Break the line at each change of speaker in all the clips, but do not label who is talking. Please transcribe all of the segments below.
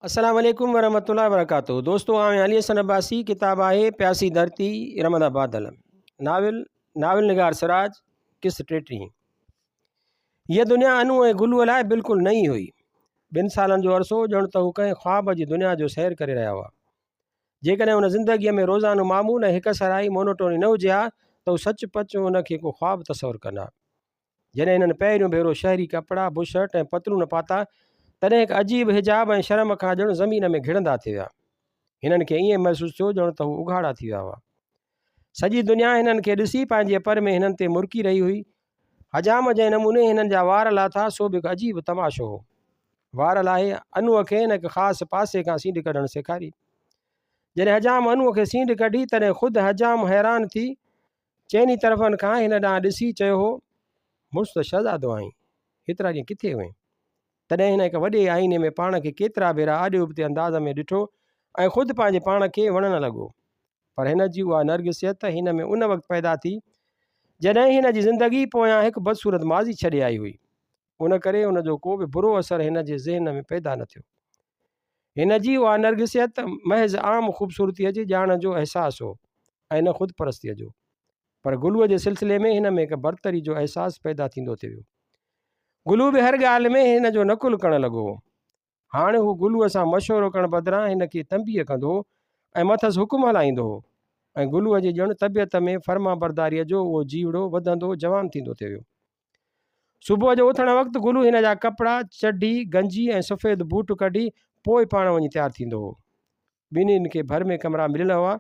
السلام عليڪم ورحمة الله وبرڪاته دوستو آئون علي حسن عباسي ڪتاب آهي پياسي ڌرتي رمدا بادل ناول ناول نگار سراج قسط 33 هيء دنيا انو ۽ گلوء لاء بلڪل نئين هئي. ٻن سالن جو عرصو ڄڻ ته هو ڪنهن خواب جي دنيا جو سير ڪري رهيا هئا. جيڪڏهن ان زندگيء ۾ روزانو معمول ۽ هڪ سرائي Monotony نه هجي ها ته هو سچ پچ ان کي ڪو خواب تصور ڪن ها. جڏهن هنن پهريون ڀيرو شهري ڪپڙا، بشرٽ ۽ پتلون پاتا، تڏهن هڪ عجيب حجاب ۽ شرم کان ڄڻ زمين ۾ گهڙندا ٿي ويا. هنن کي ائين محسوس ٿيو ڄڻ ته هو اگهاڙا ٿي ويا هئا. سڄي دنيا هنن کي ڏسي پنهنجي پر ۾ هنن تي مرڪي رهي هئي. حجام جنهن نموني هنن جا وار لاٿا سو به هڪ عجيب تماشو هو. وار لاهي انوء کي هن هڪ خاص پاسي کان سينڍ ڪڍڻ سيکاري. جڏهن حجام انوء کي سينڍ ڪڍي تڏهن خود حجام حيران ٿي چئني طرفن کان هن ڏانهن ڏسي چيو هو، مڙس ته شهزادو آهين، هيترا ڏينهن ڪٿي هئين؟ تڏهن هن هڪ وڏي آئيني ۾ پاڻ کي ڪيترا ڀيرا آڏي ابتي انداز ۾ ڏٺو ۽ خود پنهنجي پاڻ کي وڻڻ لڳو. پر هن جي اها نرگسيت هن ۾ ان وقت پيدا ٿي، جڏهن هن جي زندگي پويان هڪ بدصورت ماضي ڇڏي آئي هئي. ان ڪري ان جو ڪو به برو اثر هن جي ذهن ۾ پيدا نه ٿيو. هن جي اها نرگسيت محض عام خوبصورتيء جي ڄاڻ جو احساس هو ۽ نه خود پرستيء جو. پر گلوء جي سلسلي ۾ هن ۾ هڪ برتري جو احساس پيدا ٿيندو ٿي ويو. گلو به هر ڳالهه ۾ هن جو نقل ڪرڻ لڳو هو. هاڻ هو گلوء سان مشورو ڪرڻ بدران هن کي تنبيهه ڪندو هو ۽ مٿس حڪم هلائيندو هو ۽ گلوء جي ڄڻ طبيعت ۾ فرمانبرداريء جو اهو جيوڙو وڌندو جوان ٿيندو ٿي ويو. صبح جو اٿڻ وقت گلو هن جا ڪپڙا، چڍي، گنجي ۽ سفيد بوٽ ڪڍي پوء پاڻ وڃي تيار ٿيندو هو. ٻنهين کي ڀر ۾ ڪمرا مليل هئا،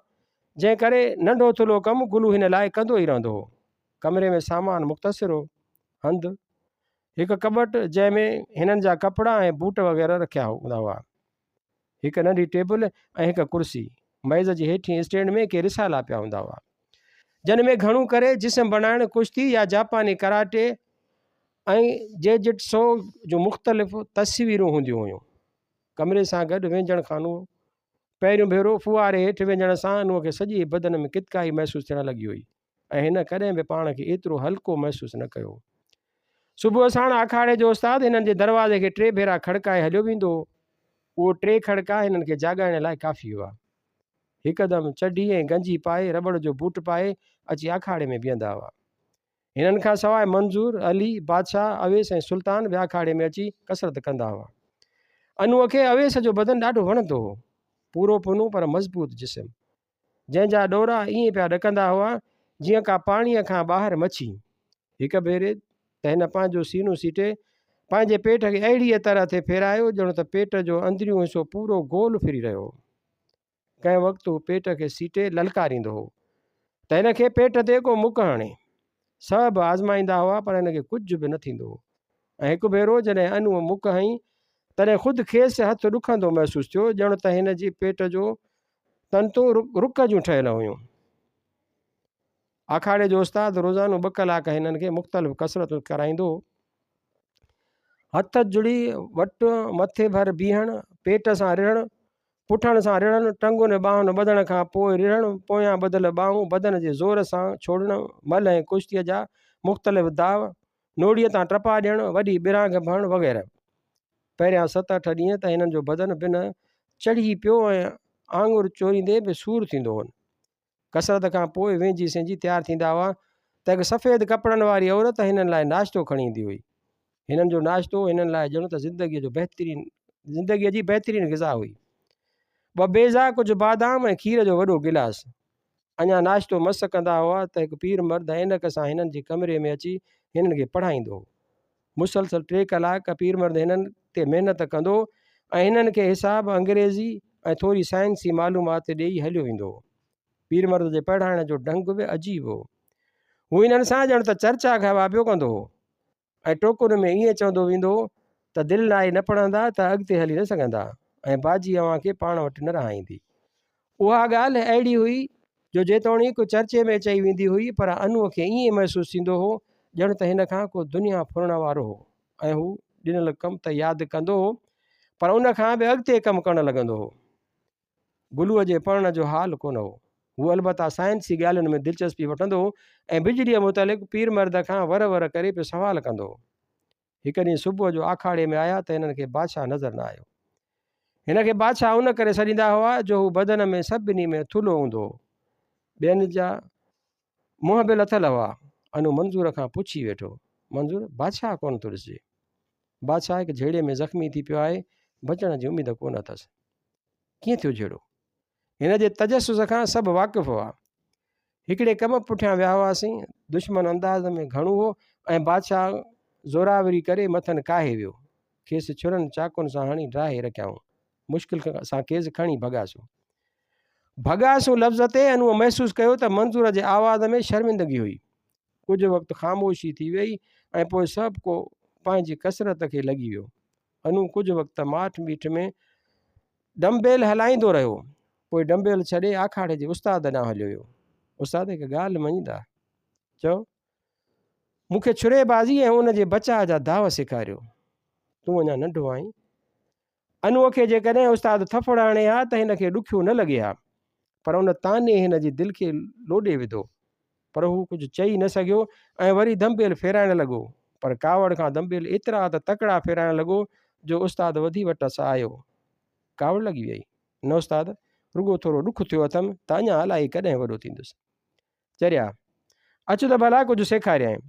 جنهن ڪري ننڍو ٿلهو ڪم گلو هن لاء ڪندو ئي رهندو هو. ڪمري ۾ سامان مختصر هو. هنڌ، هڪ ڪٻٽ جنهن ۾ هنن جا ڪپڙا ۽ بوٽ وغيره رکيا هوندا هئا. هڪ ننڍي ٽيبل ۽ هڪ ڪرسي. ميز جي هيٺين اسٽينڊ ۾ ڪي رسالا پيا هوندا هئا. جن ۾ گهڻو ڪري جسم بڻائڻ، ڪشتي يا جاپاني ڪراٽي ۽ جيجٽسو جون مختلف تصويرون هونديون هيون. ڪمري سان گڏ وينجهڻ خانو هو. پهريون ڀيرو ڦوهاري هيٺ وينجهڻ سان انوء کي سڄي بدن ۾ ڪتڪائي محسوس ٿيڻ لڳي هئي ۽ هن ڪڏهن به پاڻ کي ايترو هلڪو محسوس نه ڪيو هو. صبح ساڻ آکاڙي جو استاد هنن جي دروازي کي ٽي ڀيرا کڙڪائي هليو ويندو هو. اهو ٽي کڙڪا هنن کي جاڳائڻ لاء ڪافي هئا. هڪدم چڍي ۽ گنجي پائي، رٻڙ جو بوٽ پائي اچي آکاڙي ۾ بيهندا هئا. هنن کان سواء منظور، علي، بادشاهه، اويس ۽ سلطان به آکاڙي ۾ اچي ڪسرت ڪندا هئا. انوء کي اويس جو بدن ڏاڍو وڻندو هو. پورو پنو پر مضبوط جسم. جنهن جا ڏورا ائين پيا ڏڪندا هئا، جيئن ڪا پاڻيء کان ٻاهر مڇي. هڪ ڀيري ته هن پنهنجو سينو سيٽي پنهنجي پيٽ کي اهڙيء طرح ٿي ڦيرايو، ڄڻ ته پيٽ جو اندريون حصو پورو گول ڦري رهيو هو. ڪنهن وقت هو پيٽ کي سيٽي للڪاريندو هو ته هن کي پيٽ تي ڪو مڪ هڻي. سڀ آزمائيندا هئا پر هن کي ڪجهه به نه ٿيندو هو ۽ هڪ ڀيرو جڏهن انوء مڪ هنئي تڏهن خود کيس هٿ ڏکندو محسوس ٿيو ڄڻ ته هن جي پيٽ جو تنتون رڪ جون ٺهيل هيون. آکاڙي جو استاد روزانو ٻه ڪلاڪ هنن کي مختلف ڪسرتون ڪرائيندو هو. هٿ جڙي وٽ مٿي ڀر بيهڻ، پيٽ سان رڙهڻ، پٺڻ سان رڙهڻ، ٽنگن ۽ ٻانهن ٻڌڻ کان پوء رڙهڻ، پويان ٻڌل ٻانهون بدن جي زور سان ڇوڙڻ، ملهه ۽ ڪشتيء جا مختلف داء، نوڙيء تان ٽپا ڏيڻ، وڏي ٻرانگهه ڀرڻ وغيره. پهريان ست اٺ ڏينهن ته هنن جو بدن بنهه چڙهي پيو ۽ آڱر چوريندي به سور ٿيندو هن. ڪسرت کان پوء وينجهي سينجهي تيار ٿيندا هئا ته هڪ سفيد ڪپڙن واري عورت هنن لاء ناشتو کڻي ايندي هئي. هنن جو ناشتو هنن لاء ڄڻ ته زندگيء جو بهترين زندگيء جي بهترين غذا هئي. ٻه بيضا، ڪجهه بادام ۽ کير جو وڏو گلاس. اڃا ناشتو مس ڪندا هئا ته هڪ پير مرد عينڪ سان هنن جي ڪمري ۾ اچي هنن کي پڙهائيندو هو. مسلسل ٽي ڪلاڪ پير مرد هنن تي محنت ڪندو ۽ هنن کي حساب، انگريزي ۽ ٿوري سائنسي معلومات ڏيئي هليو ويندو هو. پير مرد جي پڙهائڻ جو ڍنگ به عجيب هو. هو هنن سان ڄڻ ته چرچا گهوا پيو ڪندو هو ۽ ٽوڪن ۾ ائين چوندو ويندو هو ته دل لائي نه پڙهندا ته اڳتي هلي نه سگهندا ۽ باجي اوهان کي پاڻ وٽ نه رهائيندي. اها ڳالهه اهڙي هئي جو جيتوڻيڪ چرچي ۾ چئي ويندي هئي پر انوء کي ائين محسوس ٿيندو هو ڄڻ ته هن کان ڪو دنيا ڦرڻ وارو هو ۽ هو ڏنل ڪم ته ياد ڪندو هو پر ان کان به اڳتي ڪم ڪرڻ لڳندو هو. گلوء جي پڙهڻ جو حال ڪونه هو. هو البته سائنسي ڳالهين ۾ دلچسپي وٺندو هو ۽ بجليء متعلق پير مرد کان ور ور ڪري پيو سوال ڪندو هو. هڪ ڏينهن صبح جو آکاڙي ۾ آيا ته هنن کي بادشاهه نظر نه آيو. هن کي بادشاهه ان ڪري سڏيندا هئا جو هو بدن ۾ سڀني ۾ ٿلهو هوندو هو. ٻين جا منهن به لٿل هئا. انو منظور کان پڇي ويٺو، منظور، بادشاهه ڪونه ٿو ڏسجي. بادشاهه هڪ جهيڙي ۾ زخمي ٿي پيو آهي، بچڻ جي اميد ڪونه اٿس. ڪيئن ٿيو جهيڙو؟ هن جي تجسس کان سڀ واقف هئا. هڪڙي ڪم پٺيان ويا هئاسين، دشمن انداز ۾ گهڻو هو ۽ بادشاهه زوراوري ڪري مٿن ڪاهي ويو. کيس ڇرن چاقن سان هڻي ڊاهي رکيائون. مشڪل سان کيس کڻي ڀڳاسون. ڀڳاسون لفظ تي انوء محسوس ڪيو ته منظور جي آواز ۾ شرمندگي هئي. ڪجهه وقت خاموشي ٿي ويئي ۽ پوء سڀ ڪو پنهنجي ڪسرت کي لڳي ويو. انو ڪجهه وقت ماٺ ميٺ ۾ ڊمبيل هلائيندو رهيو. پوء ڊمبيل ڇڏي آکاڙي جي استاد ڏانهن هليو ويو. استاد هڪ ڳالهه مڃيندا؟ چئو. مون کي ڇري بازي ۽ ان جي بچاء جا داء سيکاريو. تون اڃا ننڍو آهين. انوء کي جيڪڏهن استاد ٿڦڙ هڻي ها ته هن کي ڏکيو نه لڳي ها. پر ان طعني هن جي دل کي لوڏي وڌو. پر هو ڪجهه چئي نه سگهيو ۽ وري دنبيل ڦيرائڻ لڳو. پر ڪاوڙ کان دنبيل ايترا ته تڪڙا ڦيرائڻ لڳو جو استاد وڌي وٽس آيو. ڪاوڙ لڳي ويئي؟ نه استاد، رڳو ٿورو ڏک ٿيو اٿم ته اڃا الائي ڪڏهن وڏو ٿيندس. چريا! اچ ته ڀلا ڪجهه سيکاريانء.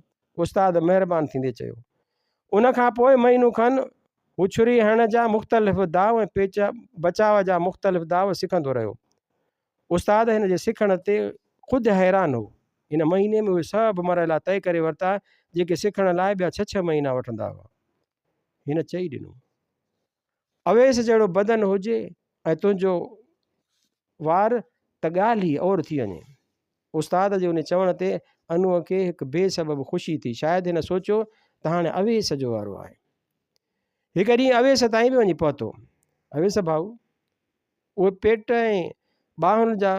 استاد مهربان ٿيندي چيو. ان کان پوء مهينو کن هو ڇري هڻڻ جا مختلف داء ۽ بچاء جا مختلف داء سکندو رهيو. استاد هن جي سکڻ تي خود حيران هو. هن مهيني ۾ اهي سڀ مرحلا طئي ڪري ورتا، جيڪي سکڻ لاء ٻيا ڇهه ڇهه مهينا وٺندا هئا. هن چئي ڏنو. اويس جهڙو بدن هجي ۽ تنهنجو وار ته ڳالهه ئي اور ٿي وڃي. استاد جي ان چوڻ تي انوء کي هڪ بي سبب خوشي ٿي. شايد هن سوچيو ته هاڻي اويس جو وارو آهي. هڪ ڏينهن اويس تائين به وڃي پهتو. اويس ڀائو! اهي پيٽ ۽ ٻانهن جا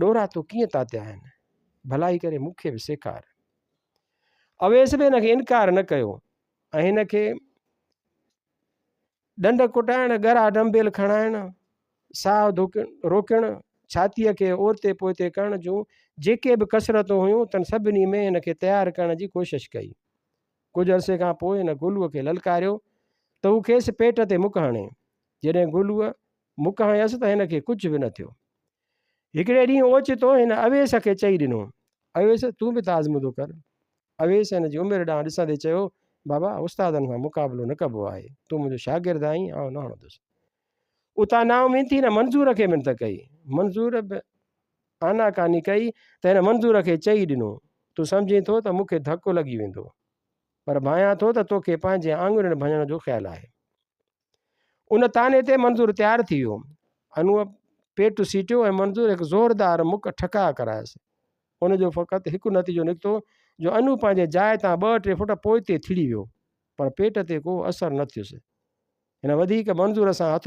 ڏورا تو ڪيئن تاتيا آهن؟ ڀلائي ڪري مون کي به سيکار. اويس به هن کي انڪار نه ڪيو ۽ هن کي ڏنڊ ڪٽائڻ، ڳرا ڊمبيل کڻائڻ، ساهه روڪڻ، ڇاتيء کي اورتي پوئتي ڪرڻ جون جيڪي به ڪسرتون هيون، تن سڀني ۾ هن کي تيار ڪرڻ جي ڪوشش ڪئي. ڪجهه عرصي کان پوء هن گلوء کي للڪاريو ته هو کيس پيٽ تي مڪ هڻي. جڏهن گلوء مڪ هنيس ته هن کي ڪجهه به نه ٿيو. هڪڙي ڏينهن اوچتو هن اويس کي چئي ڏنو، اويس تون به ته آزمودو ڪر. اويس هن جي عمر ڏانهن ڏسندي چيو، بابا استادن سان مقابلو نه ڪبو آهي. تون منهنجو شاگرد آهين، آئون نه هڻندس. اتان نااميد ٿي هن منظور کي منٿ ڪئي. منظور به آنا ڪاني ڪئي ته هن منظور کي چئي ڏنو، تون سمجهين ٿو ته مون کي ڌڪ لڳي ويندو، پر ڀانيان ٿو ته توکي پنهنجي آڱرين ڀڃڻ جو خيال آهي. ان طعني تي منظور تيار ٿي ويو. انوء پيٽ سيٽيو ۽ منظور هڪ زوردار مڪ ٺڪاء ڪرايس. ان جو فقط هڪ نتيجو نڪتو جو انو پنهنجي جاء تان ٻه ٽي فوٽ پوئتي ٿڙي ويو، پر پيٽ تي ڪو اثر نه ٿيس. هن وڌيڪ منظور سان هٿ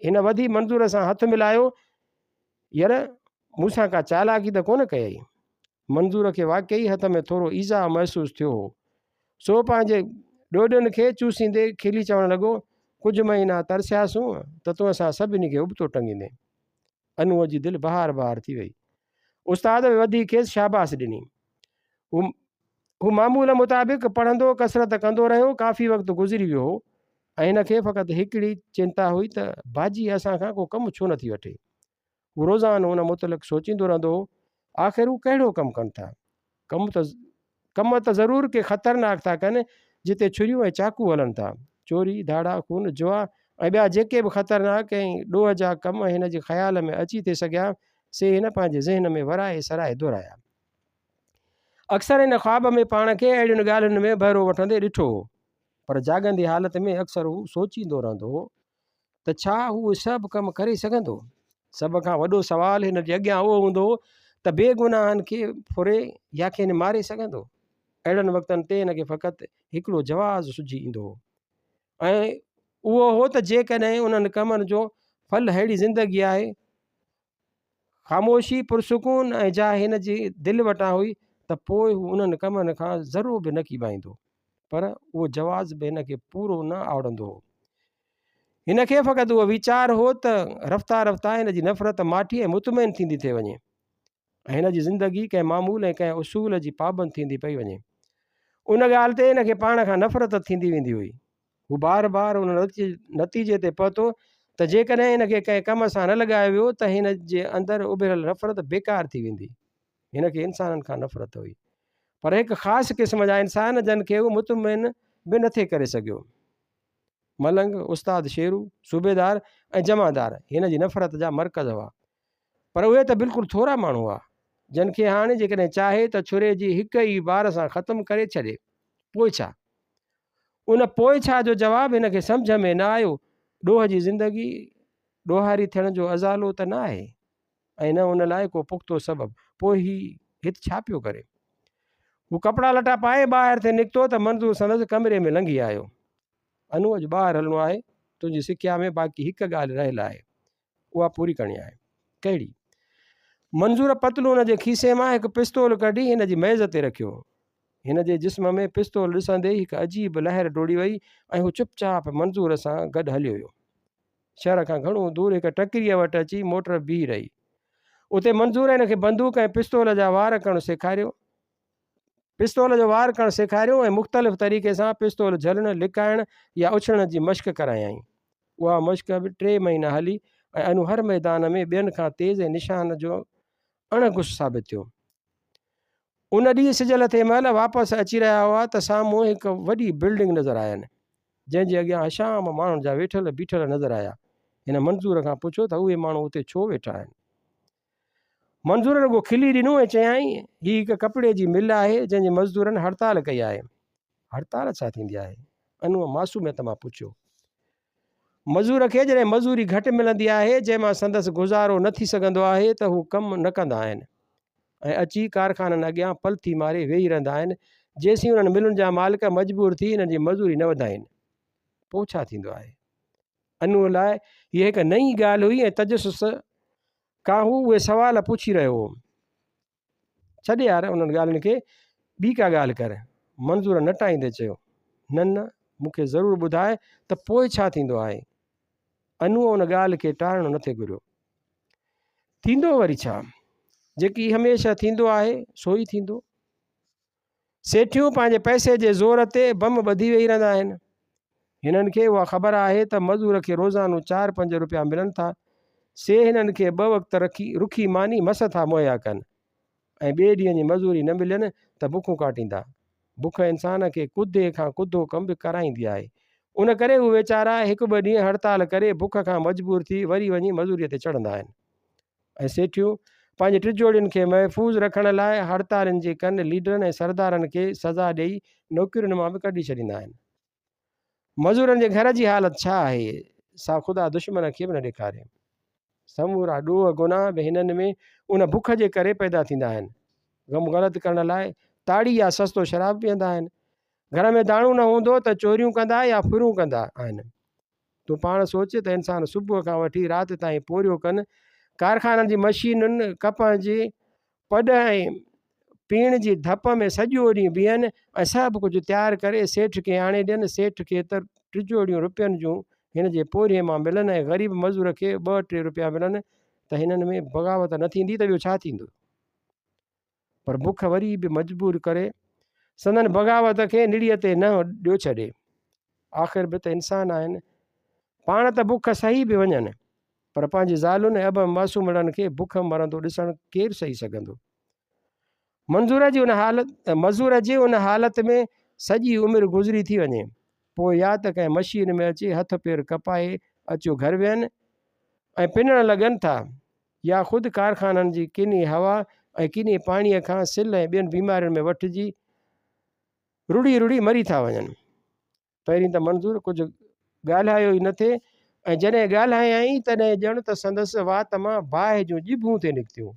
هن وڌي منظور سان هٿ ملايو، ير مون سان ڪا چالاڪي ته ڪونه ڪيئي؟ منظور کي واقعي هٿ ۾ ٿورو ايذاء محسوس ٿيو هو، سو پنهنجي ڏوڏن کي چوسيندي کلي چوڻ لڳو، ڪجهه مهينا ترسياسون ته تون اسان سڀني کي ابتو ٽنگيندين. انوء جي دل بهار بهار ٿي وئي. استاد به وڌي کيس شاباس ڏني. هو هو معمول مطابق پڙهندو، ڪسرت ڪندو رهيو. ڪافي وقت گذري ويو هو ۽ هن کي فقط هڪڙي چنتا هئي ته باجي اسان کان ڪو ڪم ڇو نٿي وٺي. هو روزانو ان متعلق سوچيندو رهندو هو، آخر هو ڪهڙو ڪم ڪن ٿا؟ ڪم ته ڪم ته ضرور ڪي خطرناڪ ٿا ڪن، جتي ڇريون ۽ چاقو هلن ٿا. چوري، ڌاڙا، خون، جوا ۽ ٻيا جيڪي به خطرناڪ ۽ ڏوهه جا ڪم هن جي خيال ۾ اچي ٿي سگهيا، سي هن پنهنجي ذهن ۾ ورائي سرائي دهرايا. اڪثر هن خواب ۾ پاڻ کي اهڙين ڳالهين ۾ بهرو وٺندي ڏٺو هو، پر جاڳندي حالت ۾ اڪثر هو سوچيندو رهندو هو ته ڇا هو اهي سڀ ڪم ڪري سگهندو؟ سڀ کان وڏو سوال هن جي اڳيان اهو هوندو هو ته بي گناهن کي ڦري يا کين ماري سگهندو؟ اهڙن وقتن تي هن کي فقط هڪڙو جواز سجهي ايندو هو ۽ اهو هو ته جيڪڏهن انهن ڪمن جو ڦل ههڙي زندگي آهي خاموشي پرسڪون ۽ جا هن جي دل وٽان هئي ته پوء هو انهن ڪمن کان ذرو به نه ڪيٻائيندو. پر اهو جواز به هن کي پورو نه آوڙندو هو. هن کي فقط اهو ويچار هو ته رفته رفته هن جي نفرت ماٺي ۽ مطمئن ٿيندي ٿي وڃي ۽ هن جي زندگي ڪنهن معمول ۽ ڪنهن اصول جي پابند ٿيندي پئي وڃي. ان ڳالهه تي هن کي پاڻ کان نفرت ٿيندي ويندي هئي. هو بار بار ان نتيجي تي پهتو ته جيڪڏهن هن کي ڪنهن ڪم سان نه لڳايو ويو ته هن جي اندر اڀريل نفرت بيڪار ٿي ويندي. هن کي انسانن کان نفرت هئي. پر هڪ خاص قسم جا انسان جن کي هو مطمئن به نٿي ڪري سگهيو. ملنگ، استاد شيرو، صوبيدار ۽ جمعدار هن جي نفرت جا مرڪز هئا. پر اهي ته بلڪل ٿورا ماڻهو هئا، جن کي هاڻي جيڪڏهن چاهي ته ڇري جي هڪ ئي وار سان ختم ڪري ڇڏي. پوء ڇا؟ ان پوء ڇا جو جواب هن کي سمجهه ۾ نه آيو. ڏوهه جي زندگي ڏوهاري ٿيڻ جو ازالو ته نه آهي ۽ نه ان لاء ڪو پختو سبب. پوء هي هت ڇا پيو ڪري؟ هو ڪپڙا لٽا پائي ٻاهر ٿي نڪتو ته منظور سندس ڪمري ۾ لنگهي آيو. انو اڄ ٻاهر هلڻو آهي، تنهنجي سکيا ۾ باقي هڪ ڳالهه رهيل آهي، اها پوري ڪرڻي آهي. ڪهڙي؟ منظور پتلون جي کيسي مان هڪ پستول ڪڍي هن جي ميز تي رکيو. هن جي جسم ۾ پستول ڏسندي ئي هڪ عجيب لهر ڊوڙي وئي ۽ هو چپ چاپ منظور سان گڏ هليو ويو. شهر کان گهڻو دور هڪ ٽڪريء وٽ اچي موٽر بيهي رهي. اتي منظور هن کي بندوق ۽ پستول جا وار ڪرڻ سيکاريو. پستول جو وار ڪرڻ سيکاريو ۽ مختلف طريقي سان پستول جهلڻ، لڪائڻ يا اڇلڻ جي مشق ڪرايائين. اها مشق به ٽي مهينا هلي ۽ انو هر ميدان ۾ ٻين کان تيز ۽ نشان جو اڻ گس ثابت ٿيو. ان ڏينهن سج لٿي مهل واپس اچي رهيا هئا ته سامهون هڪ وڏي بلڊنگ نظر آين، جنهن جي اڳيان هشام ماڻهن جا ويٺل بيٺل نظر آيا. هن منظور کان پڇيو ته اهي ماڻهو اتي ڇو ويٺا آهن؟ منظور رڳو کلي ڏنو ۽ چيائين، هي هڪ ڪپڙي جي مل آهي، جنهن جي مزدورن هڙتال ڪئي آهي. هڙتال ڇا ٿيندي آهي؟ انوء معصوميت مان پڇيو. مزور کي جڏهن مزوري گهٽ ملندي آهي، جنهن مان سندس گذارو نه ٿي سگهندو آهي ته هو ڪم نه ڪندا آهن ۽ اچي ڪارخانن اڳيان پلٿي ماري ويهي رهندا آهن، جيسين انهن ملن جا مالڪ مجبور ٿي انهن جي مزوري نه وڌائين. پوء ڇا ٿيندو آهي؟ انوء لاء هيء هڪ نئين ڳالهه هئي ۽ تجسس کان هو اهي سوال پڇي رهيو هو. ڇڏ يار انهن ڳالهين کي، ٻي ڪا ڳالهه ڪر. منظور نٽائيندي چيو. نه نه، مون کي ضرور ٻڌاء ته پوء ڇا ٿيندو آهي؟ انوء ان ڳالهه کي ٽارڻ نه ٿي گهريو. ٿيندو وري ڇا؟ جيڪي هميشه ٿيندو آهي، سو ئي ٿيندو. سيٺيون پنهنجي پئسي جي زور تي بم ٻڌي ويهي رهندا آهن. هنن کي اها خبر آهي ته مزور کي روزانو چار پنج روپيا ملن ٿا، سي هنن کي ٻه وقت رکي رکي ماني مس ٿا مهيا ڪن ۽ ٻئي ڏينهن جي مزوري نه ملين ته بکون ڪاٽيندا. بک انسان کي ڪڌي کان ڪڌو ڪم به ڪرائيندي آهي. ان ڪري هو ويچارا هڪ ٻه ڏينهن هڙتال ڪري بک کان مجبور ٿي وري وڃي مزوريء تي چڙهندا آهن. ۽ سيٺيون پنهنجي ٽجوڙين کي محفوظ رکڻ لاء هڙتالين جي ڪن ليڊرن ۽ سردارن کي سزا ڏيئي نوڪرين مان به ڪڍي ڇڏيندا آهن. مزورن جي گهر جي حالت ڇا آهي سا خدا دشمن کي به نه ڏيکاري. سمورا ڏوهه گناهه به هنن ۾ ان بک جي ڪري پيدا ٿيندا آهن. غم غلط ڪرڻ لاء تاڙي يا سستو شراب پيئندا آهن. گهر ۾ داڻو نه هوندو ته چوريون ڪندا يا ڦرون ڪندا آهن. تون پاڻ سوچ ته انسان صبح کان وٺي رات تائين پورهيو ڪن، ڪارخانن جي مشينن، ڪپهه جي پڏ ۽ پيڻ جي ڌپ ۾ سڄو ڏينهن بيهن ۽ سڀ ڪجهه تيار ڪري سيٺ کي آڻي ڏين، سيٺ کي ته ٽجوڙيون روپين جون هن جي پورهيي مان ملن ۽ غريب مزور کي ٻه ٽي روپيا ملن ته هنن ۾ بغاوت نه ٿيندي ته ٻيو ڇا ٿيندو؟ پر بک وري به مجبور ڪري سندن بغاوت کي نڙيء تي نه ڏيو ڇڏي. آخر به ته انسان آهن. پاڻ ته بک سهي به وڃن، پر پنهنجي زالن ۽ ابهم معصومڙن کي بک مرندو ڏسڻ ڪير سهي سگهندو؟ منظور جي ان حالت مزور جي ان حالت ۾ سڄي عمر گذري ٿي وڃي. پوء يا ته ڪنهن مشين ۾ اچي هٿ پير ڪپائي اچيو گهر ويهن ۽ پنڻ لڳن ٿا يا خود ڪارخانن جي ڪني هوا ۽ ڪني پاڻيء کان سلهه ۽ ٻين بيمارين ۾ وٺجي رڙهي رڙهي مري ٿا وڃن. پهرين ته منظور ڪجهه ڳالهايو ئي نه ٿي ۽ جڏهن ڳالهايائين تڏهن ڄڻ ته سندس وات مان باهه جون ڄڀون ٿي نڪتيون.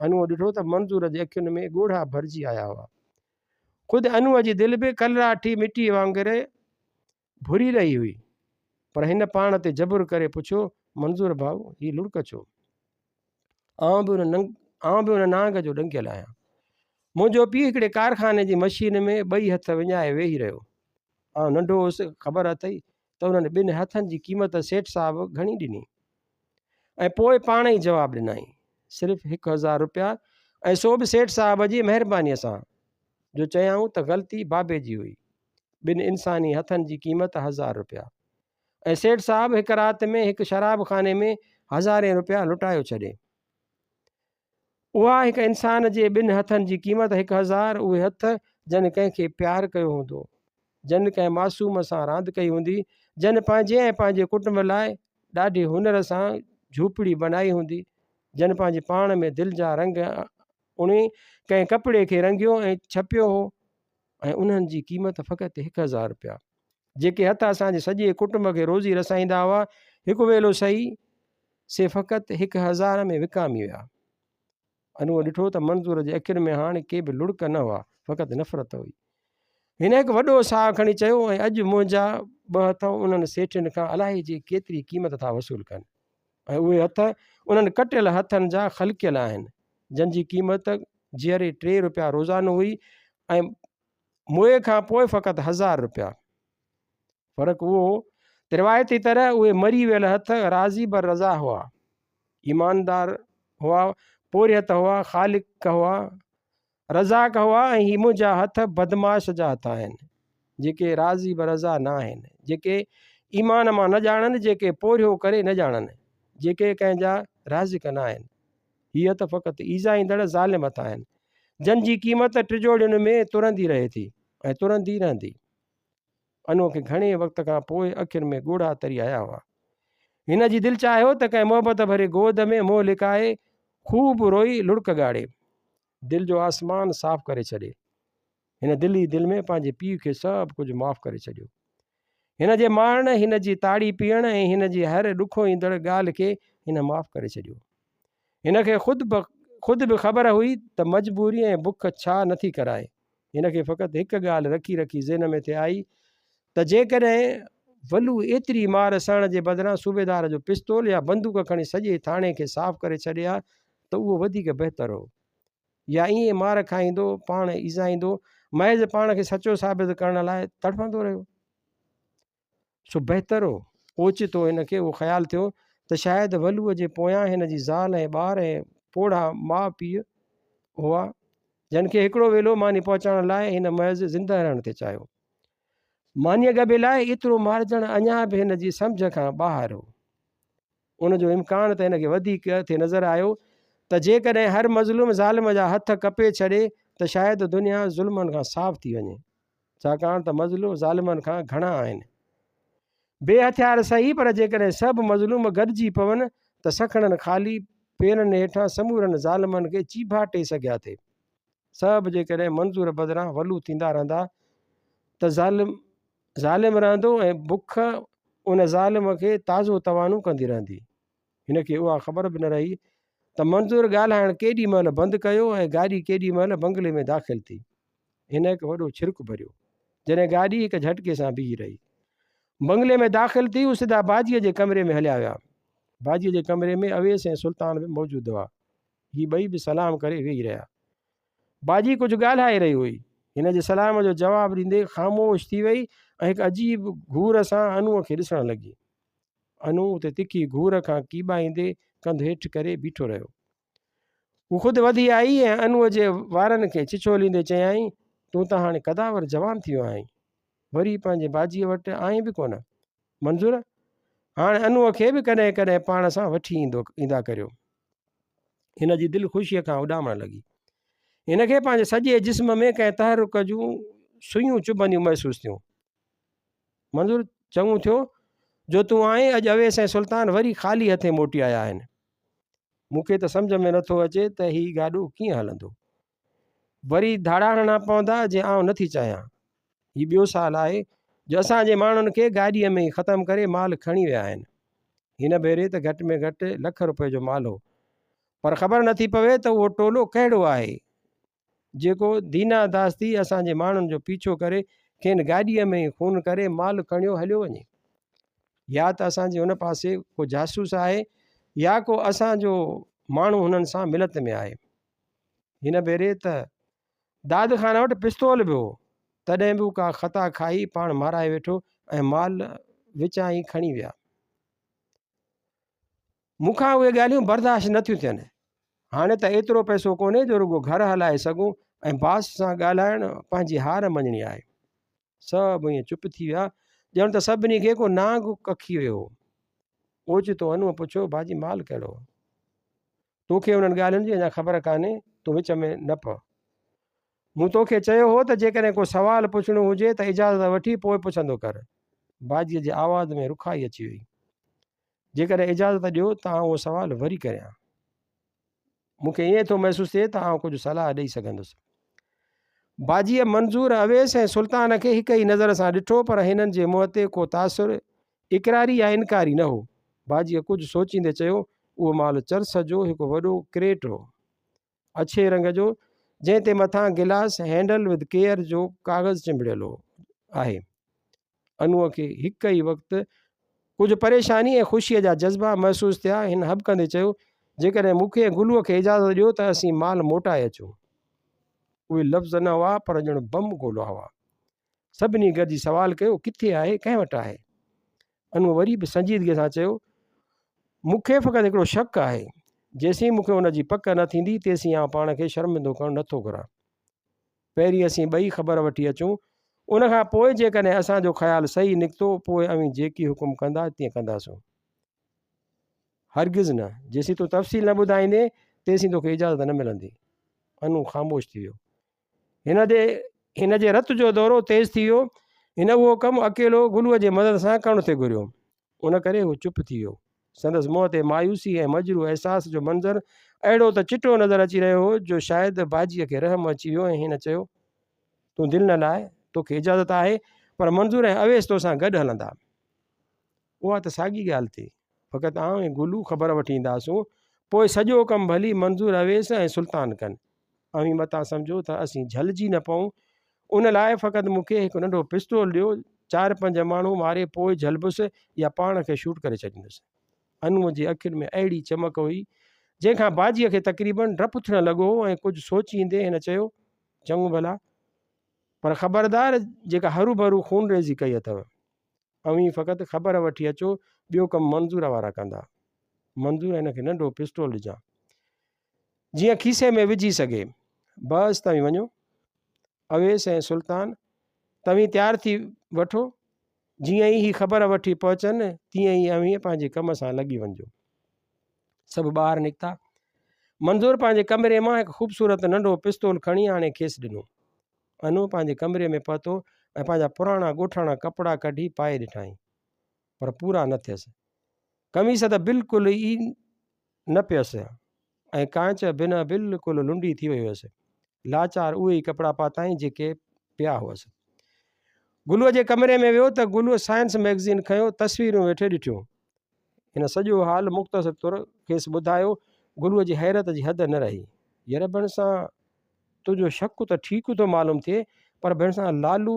انوء ڏٺو ته منظور جي اکين ۾ ڳوڙها ڀرجي آيا هئا. خود انوء جي دل به ڪلراٺي مٽيء وانگر ڀري رهي هئي، پر هن پاڻ تي جبر ڪري پڇيو، منظور ڀائو، هي لڙڪ ڇو؟ آئون به ان آئون به ان نانگ جو ڏنگيل آهيان. منهنجو پيء هڪڙي ڪارخاني جي مشين ۾ ٻئي هٿ وڃائي ويهي رهيو. آئون ننڍو هوس، خبر اٿئي ته انهن ٻن هٿن جي قيمت سيٺ صاحب گهڻي ڏني؟ ۽ پوء پاڻ ئي جواب ڏنائين، صرف 1000 روپيا ۽ سو به سيٺ صاحب جي مهربانيء سان، جو چيائون ته غلطي بابي جي هئي. ٻن انساني هٿن جي قيمت هزار رپيا. ۽ سيٺ صاحب هڪ رات ۾ هڪ شراب خاني ۾ هزارين روپيا لٽايو ڇڏي. اها هڪ انسان جي ٻن هٿن جي قيمت 1000، اهي هٿ جن ڪنهن کي پيار ڪيو هوندو، جن ڪنهن معصوم سان راند ڪئي هوندي، جن پنهنجي ۽ پنهنجي ڪٽنب لاء ڏاڍي هنر سان جهوپڙي بنائي هوندي، جن پنهنجي پاڻ ۾ دل جا رنگ اڻي ڪنهن ڪپڙي کي رنگيو ۽ ڇپيو هو ۽ انهن جي قيمت فقط 1000 روپيا. جيڪي هٿ اسان جي سڄي ڪٽنب کي روزي رسائيندا هئا، هڪ ويلو سهي، سي فقط 1000 ۾ وڪامي ويا. انوء ڏٺو ته منظور جي اکين ۾ هاڻ ڪي به لڙڪ نه هئا، فقط نفرت هئي. هن هڪ وڏو ساهه کڻي چيو، ۽ اڄ منهنجا ٻه هٿ انهن سيٺين کان الائي جي ڪيتري قيمت ٿا وصول ڪن ۽ اهي هٿ انهن ڪٽيل هٿن جا خلقيل آهن، جن جي قيمت جيئري ٽي روپيا روزانو هئي ۽ موئي کان پوء فقط هزار روپيا. فرق اهو هو ته روايتي طرح اهي مري ويل هٿ راضي بر رضا هئا، ايماندار هئا، پورهيت هئا، خالق هئا، رزاق هئا ۽ هي منهنجا هٿ بدمعاش جا هٿ آهن، جيڪي راضي بر رضا نه آهن، جيڪي ايمان مان نه ڄاڻن، جيڪي پورهيو ڪري نه ڄاڻن، جيڪي ڪنهن جا رازق نه آهن. هي هٿ فقط ايذائيندڙ ظالم هٿ آهن، جن جي قيمت ٽجوڙين ۾ ترندي رهي ٿي ۽ ترندي رهندي. انوء کي گهڻي وقت کان پوء اکين ۾ ڳوڙها تري آيا هئا. هن جي دل چاهيو ته ڪنهن محبت ڀري گود ۾ منهن لڪائي خوب روئي لڙڪ ڳاڙي، دل جو آسمان صاف ڪري ڇڏي. هن دل ئي دل ۾ پنهنجي پيء کي سڀ ڪجهه معاف ڪري ڇڏيو. هن جي مارڻ، هن جي تاڙي پيئڻ ۽ هن جي هر ڏکوئيندڙ ڳالهه کي هن معاف ڪري ڇڏيو. هن کي خود به خود به خبر هئي ته مجبوري ۽ بک ڇا نٿي ڪرائي. هن کي فقط هڪ ڳالهه رکي رکي ذهن ۾ ٿي آئي ته جيڪڏهن ولو ايتري مار سهڻ جي بدران صوبيدار جو پستول يا بندوق کڻي سڄي ٿاڻي کي صاف ڪري ڇڏي ها ته اهو وڌيڪ بهتر هو. يا ائين مار کائيندو، پاڻ ايذائيندو، محض پاڻ کي سچو ثابت ڪرڻ لاء تڙڦندو رهيو. سو بهتر هو. اوچتو هن کي اهو خيال ٿيو ته شايد ولوء جي پويان هن جي زال ۽ ٻار ۽ پوڙها ماء پيء هئا، جن کي هڪڙو ويلو ماني پهچائڻ لاء هن محض زنده رهڻ ٿي چاهيو. مانيء ڳڀي لاء ايترو مارجڻ اڃا به هن جي سمجهه کان ٻاهر هو. ان جو امڪان ته هن کي وڌيڪ ٿي نظر آيو ته جيڪڏهن هر مظلوم ظالم جا هٿ ڪپي ڇڏي ته شايد دنيا ظلمن کان صاف ٿي وڃي، ڇاڪاڻ ته مظلوم ظالمن کان گهڻا آهن. بي هٿيار سهي پر جيڪڏهن سڀ مظلوم گڏجي پون ته سکڻن خالي پيرن هيٺان سمورن ظالمن کي چيڀاٽي سگهيا ٿي. سڀ جيڪڏهن منظور بدران ولو ٿيندا رهندا ته ظالم ظالم رهندو ۽ بک ان ظالم کي تازو توانو ڪندي رهندي. هن کي اها خبر به نه رهي ته منظور ڳالهائڻ ڪيڏي مهل بند ڪيو ۽ گاڏي ڪيڏي مهل بنگلي ۾ داخل ٿي. هن هڪ وڏو ڇرڪ ڀريو، جڏهن گاڏي هڪ جهٽڪي سان بيهي رهي. بنگلي ۾ داخل ٿي هو سڌا باجيء جي ڪمري ۾ هليا ويا. باجيء جي ڪمري ۾ اويس ۽ سلطان به موجود هئا. هي ٻئي به سلام ڪري ويهي رهيا. باجي ڪجهه ڳالهائي رهي هئي. هن جي سلام جو جواب ڏيندي خاموش ٿي وئي ۽ هڪ عجيب گهور سان انوء کي ڏسڻ لڳي. انو اتي تکي گهور کان ڪيٻائيندي ڪنڌ هيٺ ڪري بيٺو رهيو. هو خود وڌي آئي ۽ انوء جي وارن کي ڇڇوليندي چيائين، تون ته هاڻي قداور جوان ٿي ويو آهين. وري پنهنجي باجيء وٽ آئين به ڪونه. منظور، هاڻ انوء کي به ڪڏهن ڪڏهن پاڻ سان وٺي ايندا ڪريو. هن جي دل خوشيء کان اڏامڻ لڳي. هن کي پنهنجي سڄي جسم ۾ ڪنهن تحرڪ جون سوئيون چڀنديون محسوس ٿيون. منظور، چڱو ٿيو جو تون آئين، اڄ اويس ۽ سلطان وري خالي هٿين موٽي آيا آهن. مون کي ته سمجهه ۾ نٿو اچي ته هي گاڏو ڪيئن هلندو. وري ڌاڙا هڻڻا پوندا جي آئون نٿي چاهيان. هي ٻيو سال آهي جو اسان جي ماڻهن کي گاڏيء ۾ ئي ختم ڪري مال کڻي ويا آهن. هن ڀيري ته گهٽ ۾ گهٽ لک روپئي جو مال هو. پر خبر نٿي پوي ته اهو ٽولو ڪهڙو آهي، جيڪو دينا داس ٿي اسان جي ماڻهن جو پيڇو ڪري کين گاڏيء ۾ ئي خون ڪري مال کڻيو هليو وڃي. يا ته اسان جي هن پاسي ڪو جاسوس آهي يا ڪو اسان جو ماڻهو هنن سان ملت ۾ آهي. هن ڀيري ته داد خان وٽ پستول به هو، تڏهن به هو ڪا خطا کائي پاڻ مارائي ويٺو ۽ مال وچان ئي کڻي ويا. مون کان اهي ڳالهيون برداشت نه ٿيون ٿين. هاڻي ته ايترو پئسو ڪونهي جو رڳو گهر هلائي سگهون ۽ باس سان ڳالهائڻ پنهنجي هار مڃڻي آهي. سڀ ائين چپ ٿي ويا ڄڻ ته سڀني کي ڪو نانگ ڪکي ويو هو. اوچتو انوء پڇيو، باجي مال ڪهڙو هو؟ توکي انهن ڳالهين جي اڃا خبر ڪانهي، تون وچ ۾ نه پء. مون توکي چيو هو ته جيڪڏهن ڪو سوال پڇڻو هجي ته اجازت وٺي پوء پڇندو ڪر. باجيء جي آواز ۾ رکائي اچي وئي. جيڪڏهن اجازت ڏيو ته آئون اهو سوال وري ڪريان. مون کي ائين ٿو محسوس ٿئي ته آئون ڪجهه صلاح ڏئي سگهندس. باجيء منظور، اويس ۽ سلطان کي هڪ ئي نظر سان ڏٺو پر هنن جي منهن تي ڪو تاثر اقراري يا انڪاري نه هو. باجيء ڪجهه سوچيندي چيو، اهو مال چرس جو هڪ وڏو ڪريٽ هو. اڇي رنگ جو، جنهن تي مٿان گلاس هينڊل ود ڪيئر جو ڪاغذ چنبڙيل هو. آهي. انوء کي هڪ ئي وقت ڪجهه پريشاني ۽ خوشيء جا جذبا محسوس ٿيا. هن هٻڪندي چيو، جيڪڏهن مون کي ۽ گلوء کي اجازت ڏيو ته اسين مال موٽائي اچون. اهي لفظ نه هئا پر ڄڻ بم گولا هئا. سڀني گڏجي سوال ڪيو، ڪٿي آهي؟ ڪنهن وٽ آهي؟ انوء وري به سنجيدگيء سان چيو، مون کي فقط هڪڙو شڪ آهي. جيسين مون کي ان جي پڪ نه ٿيندي، تيسين آئون پاڻ کي شرمندو ڪرڻ نٿو گهران. پهرين اسين ٻئي خبر وٺي اچون، ان کان پوء جيڪڏهن اسان جو خيال صحيح نڪتو، پوء اوهين جيڪي حڪم ڪندا، تيئن ڪنداسون. هرگز نه، جيسين تون تفصيل نه ٻڌائيندين، تيسين توکي اجازت نه ملندي. انو خاموش ٿي ويو. هن جي هن جي رت جو دورو تيز ٿي ويو. هن اهو ڪم اڪيلو گلوء جي مدد سان ڪرڻ ٿي گهريو. ان ڪري هو چپ ٿي ويو. سندس منهن تي مايوسي ۽ مجروح احساس جو منظر اهڙو ته چٽو نظر اچي رهيو هو جو شايد باجيء کي رحم اچي ويو ۽ هن چيو، تون دل نه لاء، توکي اجازت آهي، پر منظور ۽ اويس توسان گڏ هلندا. اها ته ساڳي ڳالهه ٿي. فقط آئون ۽ گلو خبر وٺي اينداسون، پوء سڄو ڪم ڀلي منظور، اويس ۽ سلطان ڪن. اوهين متان سمجهو ته اسين جهلجي نه پئون، ان لاء فقط مون کي هڪ ننڍو پستول ڏيو، چار پنج ماڻهو ماري پوء جهلبس يا پاڻ کي شوٽ ڪري ڇڏيندس. انوء جي اکين ۾ اهڙي چمڪ هئي، جنهن کان باجيء کي تقريباً ڊپ ٿيڻ لڳو هو ۽ ڪجهه سوچيندي هن چيو، چڱو ڀلا، پر خبردار جيڪا هروڀرو خونريزي ڪئي اٿئو. اوهين فقط خبر وٺي اچو، ٻيو ڪم منظور وارا ڪندا. منظور هن کي ننڍو پستول ڏجان. جيئن کيسي ۾ وجهي سگهي. بس توهين وڃو. اويس ۽ سلطان، توهين تيار ٿي وٺو. جيئن ئي هي خبر وٺي پهچن، تيئن ئي اوهين پنهنجي ڪم سان لڳي وڃجو. سڀ ٻاهر نڪتا. منظور پنهنجي ڪمري مان هڪ خوبصورت ننڍو پستول کڻي آڻي کيس ڏنو. انو پنهنجي ڪمري ۾ پهتو ۽ پنهنجا پراڻا ڳوٺاڻا ڪپڙا ڪڍي پائي ڏٺائين، پر پورا نه ٿيس. قميص ته بلڪل ئي نه پيس ۽ ڪانچ بنهه بلڪل لنڊي ٿي وئي هيس. لاچار اهي ئي ڪپڙا پاتائين جيڪي پيا هئس. گلوء جي ڪمري ۾ ويو ته گلوء سائنس مئگزين کنيو تصويرون ويٺي ڏٺيون. هن سڄو حال مختصر طور کيس ٻڌايو. گلوء جي حيرت جي حد نه رهي. ير ڀيڻسان تنهنجو شڪ ته ٺيڪ ٿو معلوم ٿئي پر ڀيڻسان لالو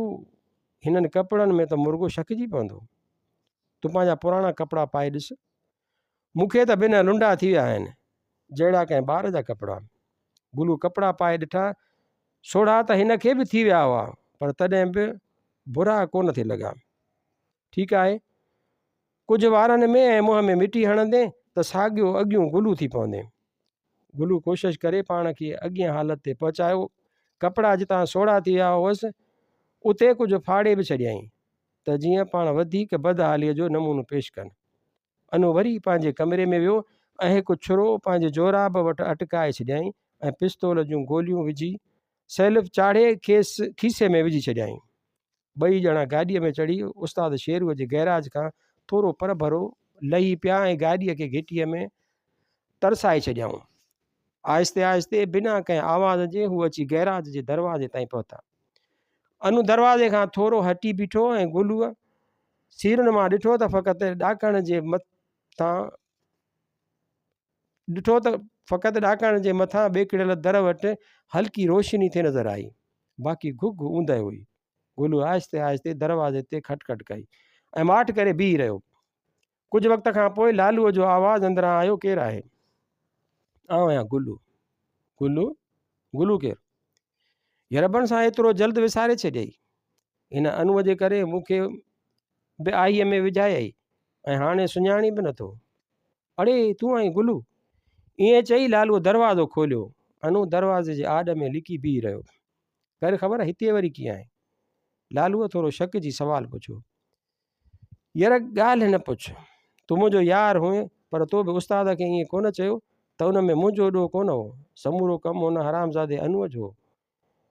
هنن ڪپڙن ۾ ته مرڳو شڪجي پوندو. تون پنهنجا پراڻا ڪپڙا پائي ڏس. مون کي ته بنهه لنڊا ٿي ويا آهن، جهڙا ڪنهن ٻار جا ڪپڙا. گلو ڪپڙا پائي ڏٺا، سوڙها ته هن کي به ٿي ويا هئا، پر تڏهن به برا ڪونه ٿي لڳا. ٺيڪ آهي، ڪجهه وارن ۾ ۽ منهن ۾ مٽي هڻندين ته ساڳيو اڳيون گلو ٿي پوندين. گلو ڪوشش ڪري پاڻ کي اڳين حالت تي پهچايو. ڪپڙا جتان سوڙها ٿي ويا هئس، اتي ڪجهه ڦاڙي به ڇڏيائين، ته جيئن پاڻ وڌيڪ بدحاليء جو نمونو پيش ڪن. انو وري پنهنجي ڪمري ۾ ويو ۽ هڪ ڇرو پنهنجي جوراب وٽ اٽڪائي ڇڏيائين ۽ پستول جون گوليون وجهي سيلف چاڙهي کيس کيسي ۾ وجهي ڇڏيائين. ٻئي ڄڻا گاڏيء ۾ چڙهي استاد شيروء جي گئراج کان ٿورو پرڀرو لهي پيا ۽ گاڏيء کي گهٽيء ۾ ترسائي ڇڏيائون. آهستي آهستي بنا ڪنهن آواز جي هو اچي گئراج جي دروازي تائين پهتا. انو دروازي کان ٿورو هٽي بيٺو ۽ گلوء سيرن مان ڏٺو ته فقط ڏاڪڻ جي مٿان ڏٺو ته فقط ڏاڪڻ جي مٿان ٻيڪڙيل در وٽ هلڪي روشني ٿي نظر آئي. باقي گهگهه اوندهه هئي. گلو آهستي آهستي دروازي تي کٽ کٽ ڪئي ۽ ماٺ ڪري بيهي رهيو. ڪجهه وقت کان پوء لالوء جو آواز اندران آيو، ڪير آهي؟ آئون آهيان گلو. گلو؟ گلو ڪير؟ يربن سان ايترو جلد وساري ڇڏيئي. هن انوء جي ڪري مون کي به آهيء ۾ وجهايئي ۽ هاڻي سڃاڻين به نٿو. اڙي تون آهين گلو؟ ائين چئي لالوء دروازو کوليو. انو دروازي جي آڏ ۾ لڪي بيهي رهيو. ڪر خبر هتي وري ڪيئن آئين؟ لالوء ٿورو شڪ جي سوال پڇيو. ير ڳالهه نه پڇ. تون منهنجو يار هئين پر تو به استاد کي ائين ڪونه چيو ته ان ۾ منهنجو ڏوهه ڪونه هو. سمورو ڪم ان حرامزادي انوء جو هو.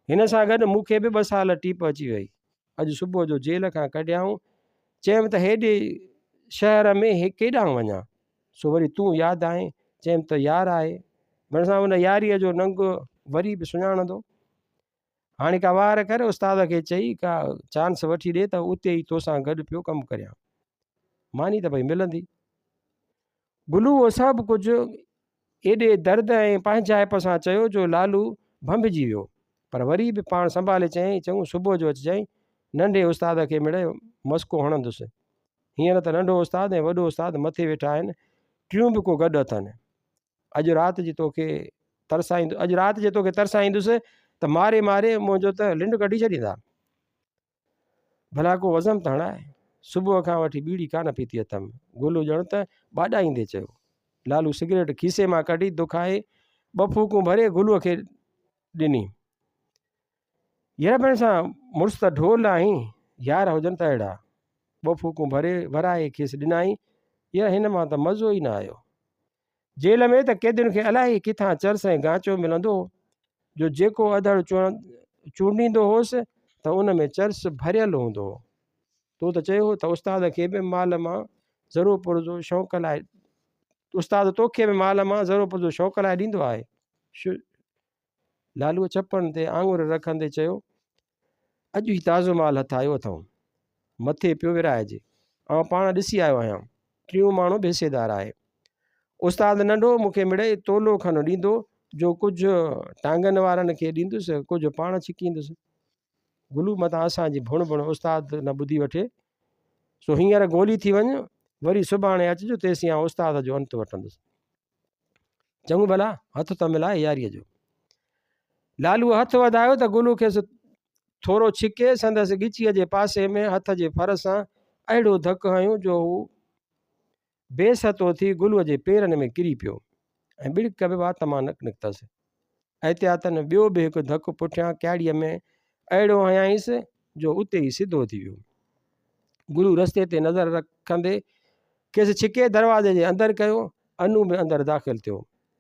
هن سان گڏ مون کي به ٻه سال ٽيپ اچي وئي. اڄ صبح جو جيل کان ڪڍيائون. چيم ته هيڏي شهر ۾ ڪيڏانهن وڃان؟ سو وري تون ياد آئين. چيم ته يار آهي. ڀرسان ان ياريء جو ننگ وري به سڃاڻندو. هاڻي ڪا واهر ڪر، استاد کي چئي ڪا چانس وٺي ڏي ته اتي ئي توسان گڏ پيو ڪم ڪريان. ماني ته پئي ملندي. گلو اهو سڀ ڪجهه ايڏي درد ۽ پنهنجائپ سان چيو جو لالو ڀنڀجي ويو. پر وري به پاڻ سنڀالي چيائين، چڱو صبح جو اچجانء، ننڍي استاد کي مڙئي مسڪو هڻندس. هينئر ته ننڍو استاد ۽ وڏو استاد مٿي ويٺا آهن، ٽيون به ڪو گڏ اٿن. اڄ رات جي توکي ترسائيندس اڄ رات جي توکي ترسائيندس ته ماري ماري منهنجو ته لنڊ ڪڍي ڇڏيندا. ڀلا ڪو وزم ته هڻاء. صبح کان وٺي ٻيڙي ڪانه پيتي اٿم. گلو ڄڻ ته ٻاڏائيندي چيو. لالو سگريٽ کيسي مان ڪڍي دکائي ٻه ڦوڪون ڀري گلوء کي ڏني. يار ڀيڻسان مڙس ته ڍول آهين، يار هجن ته اهڙا. ٻه ڦوڪون ڀري ورائي کيس ڏنائين. يار هن مان ته مزو ئي نه آيو. جيل ۾ ته قيدين کي الائي ڪٿان چرس ۽ گانچو ملندو هو، جو جيڪو اڌڙ چونڊيندو هوس ته ان ۾ چرس ڀريل هوندو هو. تو ته چيو هو ته استاد کي به مال مان ذرو پرزو شوق لاء استاد توکي به مال مان ذرو پرزو شوق لاء ڏيندو آهي. لالوء چپن تي آڱر رکندي چيو، اڄ ئي تازو مال هٿ آيو اٿئون. مٿي پيو ورهائجي. آئون پاڻ ڏسي آيو آهيان. ٽيون ماڻهو به حصيدار آهي. استاد ننڍو مون کي مڙئي تولو کن ڏيندو جو ڪجهه ٽانگن وارن کي ڏيندس، ڪجهه پاڻ ڇڪيندس. گلو متان اسان جي ڀڻ ڀڻ استاد نه ٻڌي وٺي. سو هينئر گولي ٿي وڃ، وري سڀاڻي اچج، تيسين آئون استاد جو انت وٺندس. چڱو ڀلا هٿ ته ملاء ياريء جو. لالوء هٿ وڌايو ته گلو کيس ٿورو ڇڪي سندس ڳچيء جي پاسي ۾ هٿ جي ڦر سان اهڙو ڌڪ هنيو جو هو بي ستو ٿي گلوء جي پيرن ۾ ڪري پيو ۽ ٻڙڪ به وات مان نه نڪتس. احتياطن ٻيو به هڪ ڌڪ پٺيان ڪياڙيء ۾ اهڙو هنيائينس جو اتي ئي سڌو ٿي ويو. گلو رستي تي نظر رکندي کيس ڇڪي دروازي جي اندر ڪيو. انو به اندر داخل ٿيو.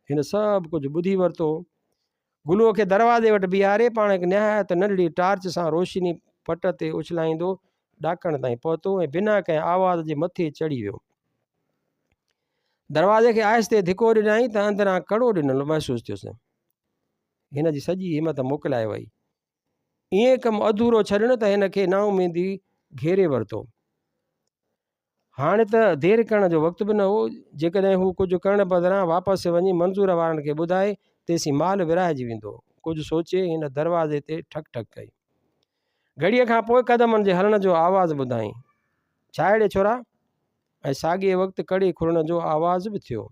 هن سڀ ڪجهه ٻڌي ورتو هو. گلوء کي دروازي وٽ بيهاري پاڻ هڪ نهايت ننڍڙي ٽارچ سان روشني پٽ تي اڇلائيندو ڏاڪڻ تائين پهتو ۽ بنا ڪنهن آواز جي مٿي چڙهي ويو. دروازي کي آهستي ڌڪو ڏنائين ته اندران ڪڙو ڏنل محسوس ٿيس. هن جي سڄي همت موڪلائي وئي. ائين ڪم اڌورو ڇڏڻ ته هن کي نااميدي گهيري ورتو. هاڻي ته دير ڪرڻ جو وقت به نه هو. جيڪڏهن هو ڪجهه ڪرڻ بدران واپس وڃي منظور وارن کي ٻڌائي، تيسين مال ورهائجي ويندو. ڪجهه سوچي هن دروازي تي ٺڪ ٺڪ ڪئي. گهڙيء کان پوء قدمن جي هلڻ جو آواز ٻڌائين. ڇا اڙي ڇورا؟ ۽ ساڳئي وقت ڪڙي کلڻ جو آواز به ٿيو.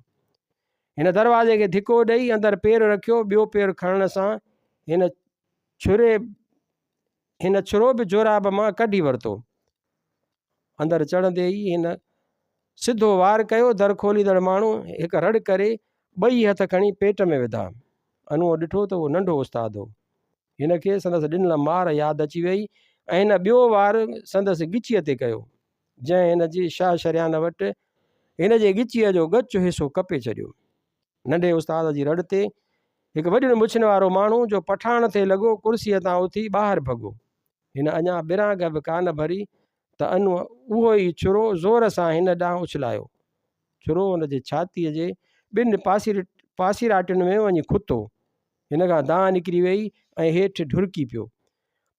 هن دروازي کي ڌڪو ڏئي اندر پير رکيو، ٻيو پير کڻڻ سان هن ڇري هن ڇرو به جوراب مان ڪڍي ورتو. اندر چڙهندي ئي هن سڌو وار ڪيو، در کوليندڙ ماڻهو هڪ رڙ ڪري ٻئي هٿ کڻي پيٽ ۾ وڌا. انوء ڏٺو ته اهو ننڍو استاد هو. هن کي سندس ڏنل مار ياد اچي ويئي ۽ هن ٻيو وار سندس ڳچيء تي ڪيو. جنهن هن جي شاهه شريان وٽ هن جي ڳچيء جو ڳچ حصو ڪپي ڇڏيو. ننڍي استاد جي رڙ تي هڪ وڏين مڇن وارو ماڻهو جو پٺاڻ ٿي لڳو ڪرسيء تان اٿي ٻاهر ڀڳو. هن اڃا ٻرانگهه به ڪانه ڀري ته انوء اهو ئي ڇرو زور سان هن ڏانهن اڇلايو. ڇرو هن جي ڇاتيء جي ٻن پاسيراٽين ۾ وڃي کتو. هن کان دانهن نڪري ويئي ۽ هيٺ ڍرڪي پيو.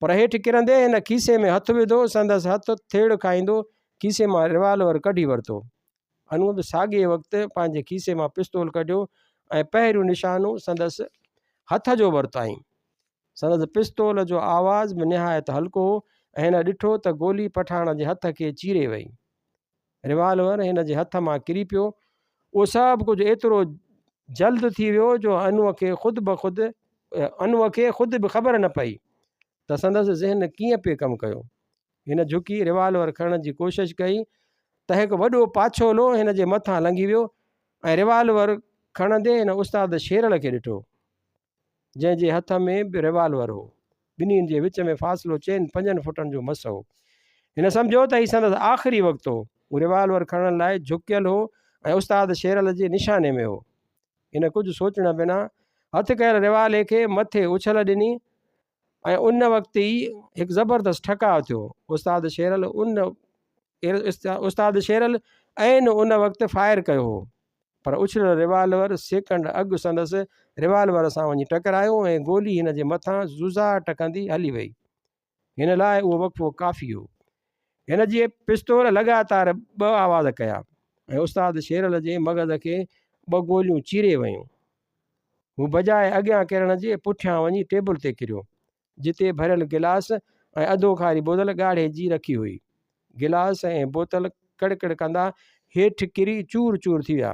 پر هيٺ ڪرندي هن کيسي ۾ هٿ وڌو، سندس هٿ ٿيڙ کائيندو کيسي مان ريوالور ڪڍي ورتو. انوء به ساڳئي وقت پنهنجي کيسي مان پستول ڪڍيو ۽ پهريون نشانو سندس هٿ جو ورتائين. سندس پستول جو آواز به نهايت هلڪو هو ۽ هن ڏٺو ته گولي پٺاڻ جي هٿ کي چيري وئي. ريوالور هن جي هٿ مان ڪري پيو. اهو سڀ ڪجهه ايترو جلد ٿي ويو جو انوء کي خود بخود انوء کي خود به خبر نه پئي ته سندس ذهن ڪيئن پئي ڪم ڪيو. هن جهڪي ريوالور کڻڻ جي ڪوشش ڪئي ته هڪ وڏو پاڇولو هن جي مٿان لنگهي ويو ۽ ريوالور کڻندي هن استاد شيرل کي ڏٺو، جنهن جي هٿ ۾ به ريوالور هو. ٻنهي جي وچ ۾ فاصلو چئن پنجن فٽن جو مس هو. هن سمجهيو ته هي سندس آخري وقت هو. هو ريوالور کڻڻ لاء جهڪيل هو ۽ استاد شيرل جي نشاني ۾ هو. هن ڪجهه سوچڻ بنا هٿ ڪيل ريوالي کي مٿي اڇل ڏني ۽ ان وقت ئي هڪ زبردست ٺڪاء ٿيو. استاد شيرل ان استاد شيرل عين ان وقت فائر ڪيو هو. پر اڇليل ريوالور سيڪنڊ اڳ سندس ريوالور سان وڃي ٽڪرايو ۽ گولي هن جي مٿان زوزاٽ ڪندي هلي وئي. هن لاء اهو وقفو ڪافي هو. هن جي پستول لڳاتار ٻه آواز ڪيا ۽ استاد شيرل جي مغز کي ٻه گوليون چيري ويون. هو بجاء اڳيان ڪرڻ جي پٺيان وڃي ٽيبل تي ڪريو، جتي ڀريل گلاس ۽ اڌو کاري بوتل ڳاڙهي جي رکي هئي. گلاس ۽ بوتل ڪڙڪڙ ڪندا هيٺ ڪري چور چور ٿي ويا.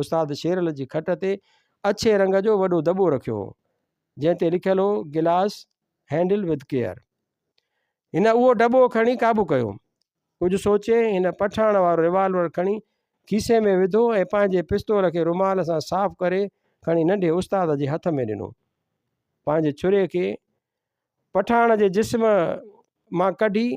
استاد شيرل جي کٽ تي اڇي رنگ جو وڏو دٻو رکيو هو، جنهن تي لکيل هو گلاس هينڊل ود ڪيئر. هن اهو ڊٻو کڻي قابو ڪيو. ڪجهه سوچي هن پٺاڻ وارو ريوالور کڻي کيسي ۾ وڌو ۽ پنهنجي پستول کي رومال سان صاف ڪري کڻي ننڍي استاد جي هٿ ۾ ڏنو. پنهنجي ڇري کي پٺاڻ جي جسم مان ڪڍي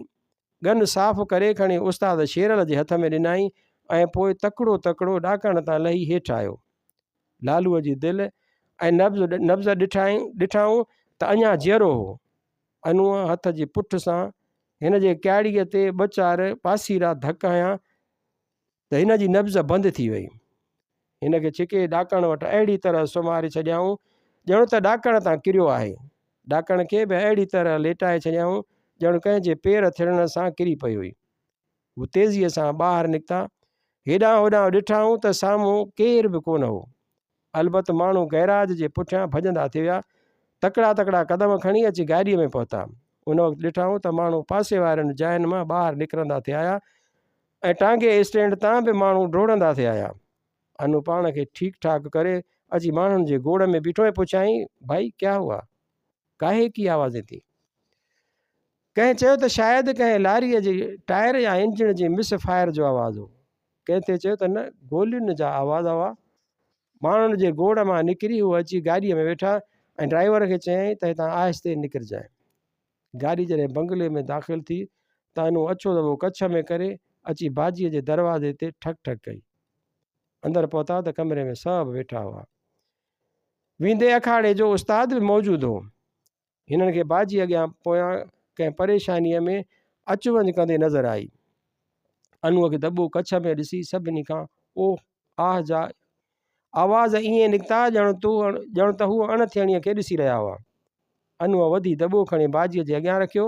ڳن صاف ڪري کڻي استاد شيرل جي هٿ ۾ ڏنائين ۽ پوء تڪڙو تڪڙو ڏاڪڻ تان لهي هيٺ آيو. لالوء جي دل ۽ نبض نبض ڏٺائين ڏٺائون ته اڃا جيئرو هو. انوء هٿ جي پٺ سان هن جي ڪياڙيء تي ٻه چار پاسيرا ڌڪ هنيا ته هن جي نبض بند ٿي وئي. هن کي ڇڪي ڏاڪڻ وٽ اهڙي طرح سمهاري ڇڏيائون ڄڻ ته ڏاڪڻ تان ڪريو آهي. ڏاڪڻ کي به اهڙي طرح ليٽائي ڇڏيائون ڄڻ ڪنهن جي پير ٿڙڻ سان ڪري پئي هئي. هو تيزيء سان ٻاهر نڪتا. هيڏانهن هوڏانهن ڏٺائون ته سامهون ڪير به ڪونه هو. البت ماڻهو گئراج جي پٺيان ڀڄندا ٿي ويا. تڪڙا تڪڙا قدم کڻي اچي گاڏيء ۾ پهتا. ان وقت ڏٺائون ته ماڻهو پاسي وارين جاين مان ٻاهر نڪرندا ٿي آيا ۽ ٽانگي اسٽينڊ تان به ماڻهو ڊوڙندا ٿي آيا. انو پاڻ کي ٺيڪ ٺاڪ ڪري اچي ماڻهن جي گوڙ ۾ بيٺو ۽ پڇيائين، ڀائي ڪيا هئا؟ ڪاهي ڪي آوازين ٿي؟ ڪنهن چيو ته شايد ڪنهن لاريء جي ٽائر يا انجڻ جي مس فائر جو آواز هو. ڪنهن ٿي چيو ته نه گولين جا آواز هئا. ماڻهن جي گوڙ مان نڪري هو اچي گاڏيء ۾ ويٺا ۽ ڊرائيور کي چيائين ته هتان آهستي نڪرجانء. گاڏي جڏهن بنگلي ۾ داخل ٿي ته انو اڇو دٻو ڪڇ ۾ ڪري اچي باجيء جي دروازي تي ٺڪ ٺڪ ڪئي. اندر پهتا ته ڪمري ۾ سڀ ويٺا هئا. ويندي اکاڙي جو استاد به موجود هو. هنن کي باجي اڳيان پويان ڪنهن پريشانيء ۾ اچ وڃ ڪندي نظر آئي. انوء کي دٻو ڪڇ ۾ ڏسي سڀني کان اوه آه جا آواز ائين نڪتا ڄڻ ته هو اڻ ٿيڻيء کي ڏسي رهيا هئا. انوء وڌي دٻو کڻي باجيء جي اڳيان رکيو.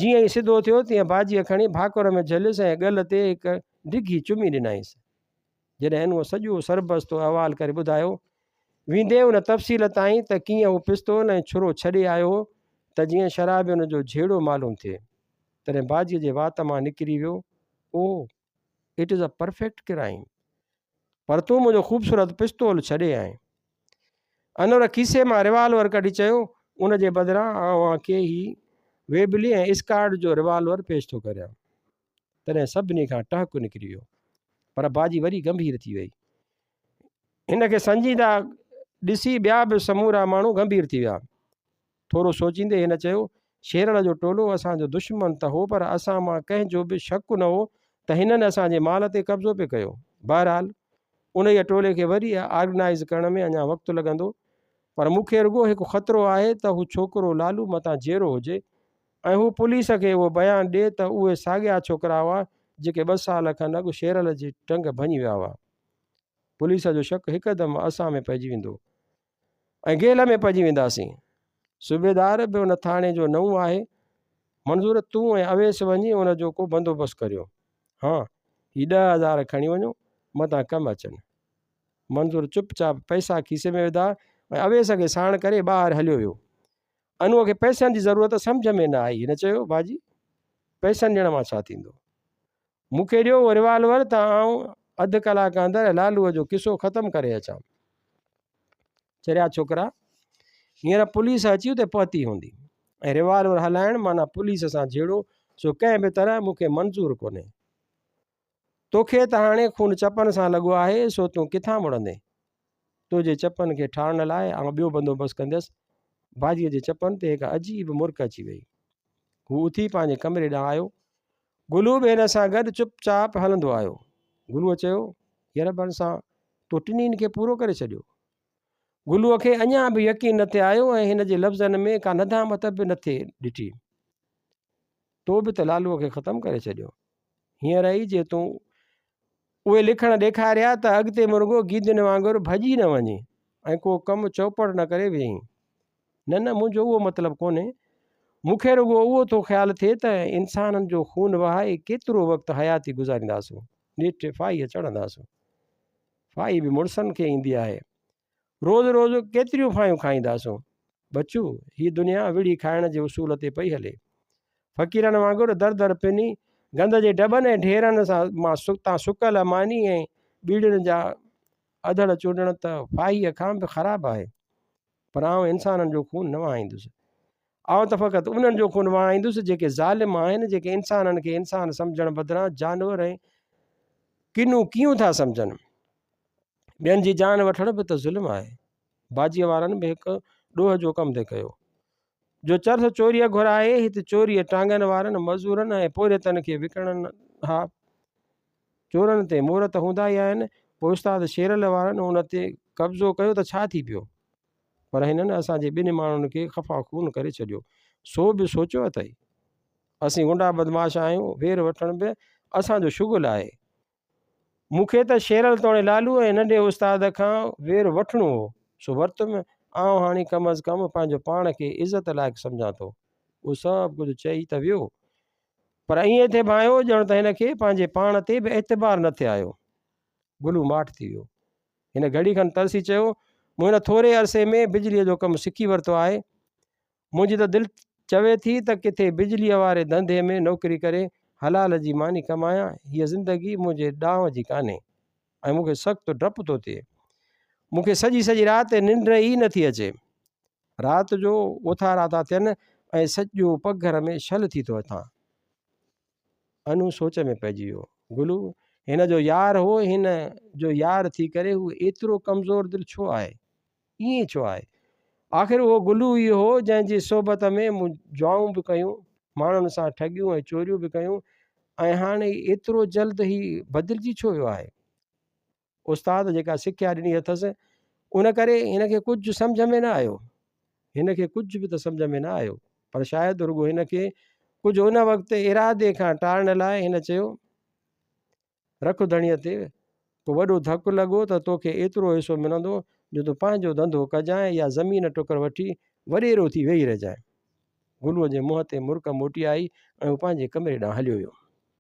جيئن ئي سڌو ٿيو تيئن باجيء کڻي ڀاڪر ۾ جهليس ۽ ڳل تي هڪ ڊگهي چمي ڏنائينس. جڏهن انوء سڄو سربستو احوال ڪري ٻڌايو، ويندي ان تفصيل تائين ته ڪيئن هو پستول ۽ ڇرو ڇڏي آيو هو ته جيئن شرابين جو جهيڙو معلوم ٿئي، تڏهن باجيء جي وات مان نڪري ويو، oh, it is a perfect crime. پر تون منهنجو خوبصورت پستول ڇڏي آئين. انور کيسي مان ريوالور ڪڍي چيو، ان جي بدران آئون اوهان کي هي ويبلي ۽ اسڪارڊ جو ريوالور پيش ٿو ڪريان. تڏهن سڀني کان ٽهڪ نڪري ويو. پر باجي وري گنڀير ٿي وئي. هن کي سنجيده ڏسي ٻيا به سمورا ماڻهو گنڀير ٿي ويا. ٿورو سوچيندي هن چيو، شيرل جو ٽولو اسان جو دشمن ته هو پر اسان مان ڪنهن جو به شڪ نه هو ته هنن اسان جي مال تي قبضو پئي ڪيو. بهرحال انهيء ٽولي کي وري آرگنائيز ڪرڻ ۾ اڃا وقت لڳندو. پر مون کي رڳو هڪ خطرو آهي ته هو ڇوڪرو لالو متان جيئرو هجي ۽ هو پوليس کي اهو بيان ڏئي ته اهي ساڳيا ڇوڪرا هئا جيڪي ٻه سال کن اڳ شيرل جي ٽنگ ڀڃي ويا هئا. پوليس جو شڪ هڪدم اسان ۾ پئجي ويندو ۽ گيل ۾ پئجي وينداسين. صوبيدار به ان ٿاڻي جو نئون آهي. منظور تون ۽ اويس وڃي ان جو ڪو بندوبست ڪريو. هان، هي 10,000 کڻي وڃو، متان ڪم اچن. منظور چپ چاپ پئسا کيسي ۾ وڌا ۽ اويس کي ساڻ ڪري ٻاهر هليو ويو. انوء کي پئسن جي ضرورت سمجهه ۾ نه آئي. هن چيو، باجي، پئسن ڏيڻ مان ڇا ٿيندو؟ مون کي ڏيو اهو ريوالور ته آئون اڌ ڪلاڪ اندر لالوء جو قصو ختم ڪري اچان. چريا ڇوڪرا، هينئر پوليس اچي اتي پهتي هوندي ۽ ريوالور هلائڻ معنيٰ پوليس سان جهيڙو، سو ڪنهن به طرح مون کي منظور ڪونهي. توکي ته هاڻي خون چپن سان لڳو آهي، سو تون ڪٿان مڙندين؟ تنهنجي چپن کي ٺارڻ لاء آئون ٻيو بندوبست ڪنديس. باجيء جي چپن تي هڪ عجيب مرڪ اچي وئي. هو اٿي پنهنجي ڪمري ڏانهن آيو. گلو به هن سان گڏ چپ چاپ هلندو آيو. گلوء چيو، يار بنسان، تو ٽنهين کي پورو ڪري ڇڏيو. گلوء کي اڃا به يقين نه ٿي آيو ۽ هن جي لفظن ۾ ڪا ندامت به نه ٿي ڏٺي. تو به ته لالوء کي ختم ڪري ڇڏيو. هينئر ئي جي تون اهي لکڻ ڏيکاريا ته اڳتي مرڳو گيدين وانگر ڀڄي نه وڃين ۽ ڪو ڪم چوپڙ نه ڪري ويهين. نه نه منهنجو اهو مطلب ڪونهي. مون کي رڳو اهو ٿو خيال ٿئي ته انسانن جو خون وهائي ڪيترو وقت حياتي گذارينداسون. نيٺ ڦاهيء چڙهنداسون. ڦاهي به مڙسن کي ايندي آهي. روز روز ڪيتريون ڦاهيون کائينداسون. ٻچو، هيء دنيا وڙهي کائڻ جي اصول تي پئي هلي. فقيرن وانگر در در پني، گند جي ڊٻن ۽ ڍيرن سان مان تان سڪل ماني ۽ ٻيڙين جا اڌڙ چونڊڻ ته ڦاهيء کان به خراب آهي. پر آئون انسانن جو خون نه وهائيندس. آئون ته فقط انهن جو خون وهائيندس جيڪي ظالم آهن، جيڪي انسانن کي انسان سمجهڻ بدران جانور ۽ ڪنون ڪيون ٿا سمجهن. ٻين جي جان وٺڻ به ته ظلم آهي. باجيء وارن به هڪ ڏوهه جو ڪم ٿي ڪيو، جو چرس چوريء گهرائي هت چوريء ٽانگن وارن مزورن ۽ پورهيتن کي وڪڻن ها. چورن تي مور ته هوندا ئي آهن، پوء استاد شيرل وارن ان تي قبضو ڪيو ته ڇا ٿي پيو؟ پر هنن اسان جي ٻن ماڻهن کي خفا خون ڪري ڇڏيو، سو به سوچيو اٿئي؟ اسين غنڊا بدمعاش آهيون، وير وٺڻ به اسان جو شغل آهي. مون کي ته شيرل توڻي لالو ۽ ننڍي استاد کان وير وٺڻو هو، سو ورتم. آئون هاڻي ڪم از ڪم پنهنجو پاڻ کي عزت لائق سمجهان ٿو. اهو سڀ ڪجهه چئي ته ويو، پر ائين ٿي ڀانئيو ڄڻ ته هن کي پنهنجي پاڻ تي به اعتبار نه ٿي آيو. گلو ماٺ ٿي ويو. هن گهڙي کن ترسي چيو، مون هن ٿوري عرصي ۾ بجليء جو ڪم سکي ورتو آهي. منهنجي ته دل چوي ٿي ته ڪٿي بجليء واري ڌنڌي ۾ نوڪري ڪري حلال جي ماني ڪمايان. هيء زندگي منهنجي ڏانء جي ڪانهي ۽ مون کي سخت ڊپ ٿو ٿئي. مون کي سڄي سڄي رات ننڊ ئي نه ٿي اچي. رات جو اوٿارا ٿا ٿين ۽ سڄو پگهر ۾ شل ٿي ٿو اٿان. انو سوچ ۾ پئجي ويو. گلو هن جو يار هو، هن جو يار ٿي ڪري هو ايترو ڪمزور دل ڇو آهي؟ ائين ڇو آهي؟ آخر اهو گلو ئي هو جنهن جي صحبت ۾ مون جوائون به ڪيون، ماڻهن سان ٺڳيون ۽ چوريون به ڪيون ۽ هاڻي ايترو جلد هي بدلجي ڇو ويو آهي؟ استاد جيڪا سکيا ڏني اٿس، ان ڪري هن کي ڪجهه سمجهه ۾ نه آيو. هن کي ڪجهه به ته سمجهه ۾ نه آيو، پر شايد رڳو هن کي ڪجهه ان وقت ارادي کان ٽارڻ لاء هن چيو، رک ڌڻيء تي، ڪو وڏو ڌڪ لڳو ته توکي ايترو حصو ملندو جو تون پنهنجو ڌنڌو ڪجانء يا زمين ٽڪر وٺي وڏيرو ٿي ويهي رهجانء. گلوء جي منهن تي مرڪ موٽي آئي ۽ هو پنهنجي ڪمري ڏانهن هليو ويو.